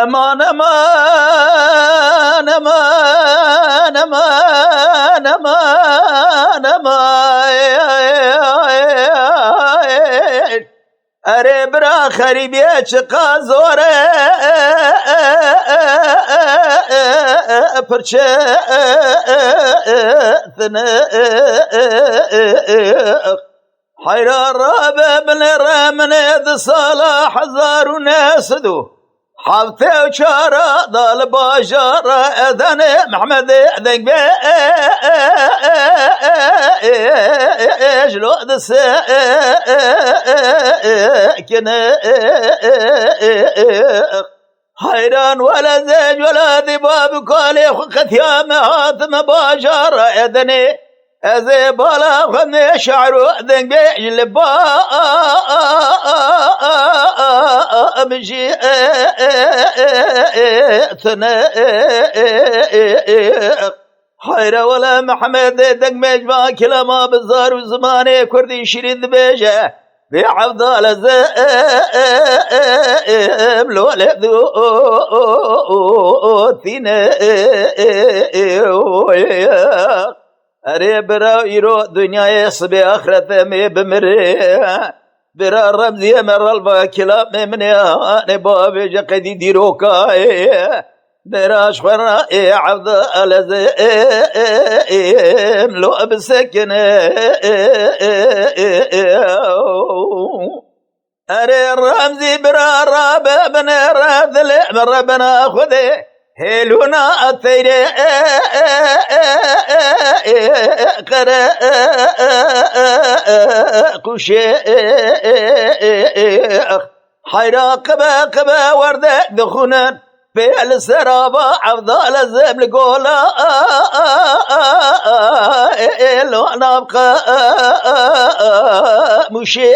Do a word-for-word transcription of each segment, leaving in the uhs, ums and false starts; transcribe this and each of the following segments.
Eman, eman, eman, eman, eman, eman. Erê bira xerîbiyê çiqa zor e, pirçe tine. Heyra rabe binêre min ê di sala hezar û neh sed û heftê û çar de li bajara Edenê Mehmedê Dengbêj lo di sekine. Heyran wele zêc welatî bav û kalê xwe qetiyame, hatime bajara Edenê. Ez ê bala xwe nê şair û dengbêj li ba min jî tune. Heyre wele Mehemedê Dengbêj va kilama bi zar û zimanê kurdî şirîn dibêje. Vê Evdal ez ê lolê dûtîne. Erê bira îro dinyayê sibê axirete mê bimirê. Bira Remziyê me relva kilamê min ê hanê bavêje qedî dîrokayê. Bira ji xwe re ê Evdal ez ê lo bisekine. Erê Remzî bira rabe binêre dilê min re bina Xwedê. Hêlûna teyrê qere quşê. Heyra qibe qibe werde dixunin. Pê li ser ava Evdal ez ê li gola ê lo navqa mûşê.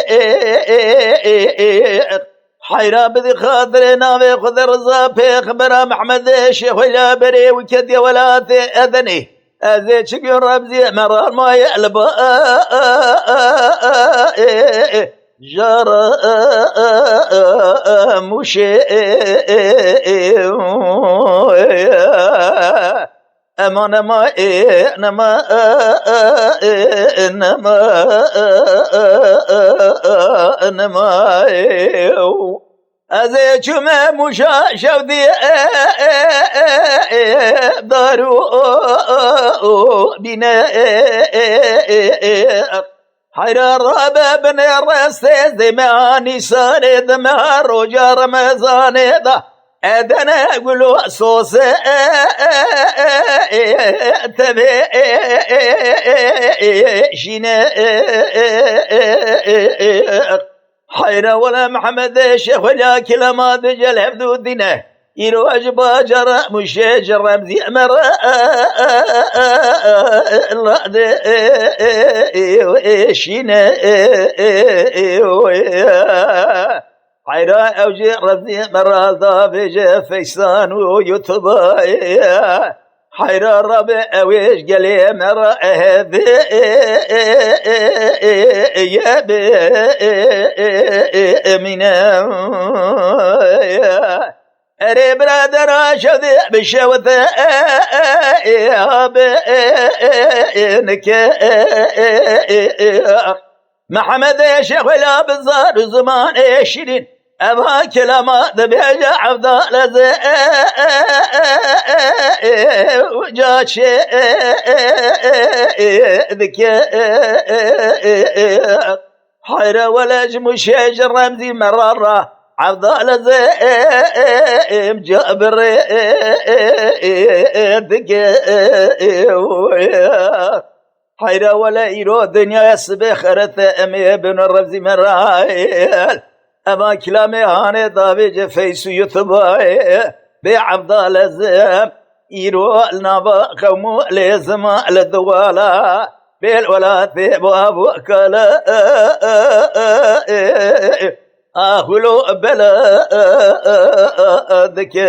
Heyra bidî xatirê navê Xwedê Riza Pêxembera Mehmedê Şêxweyla berê û ketiye welatê Edenê. Ez ê çi gün Remziyê me rarmaye li ba jara mûşê. Ema nema ê, nema ê, nema ê, nema ê. Ez ê çûme mûşa şewdî, darû bîne. Heyra rabe binê restê zê me anî sarê dime roja Remezanê da. Edene gulo sose tevê şîne. Heyra wele Mehemedê Şêxwelya kilama di cel hevdû dîne. Îro ji bacara Mûşê ji Remzî me re radê şîne. Heyra ew jî Remzî me re davêje Feysan û YouTube. Heyra rabe ew ê ji gelê me re ehedê ye bi mîne. Erê biradera şewdê bi şewte abi nike. Mehemedê Şêxwela bi zar û zimanê şîrîn, eva kilama dibêje Evdal ez ê uca çê dike. Heyre wele ji Mûşê ji Remzî me re re Evdal ez ê cabirê dike. Heyra wele îro dinyaya sibê xerete em ê bin Remzî me re. Ema kilamê hanê davêje Feys û YouTube. Bê Evdal ez ê îro li nava qewm û lêzima li diwala bê li welatê bav û kala ahulo bela dike.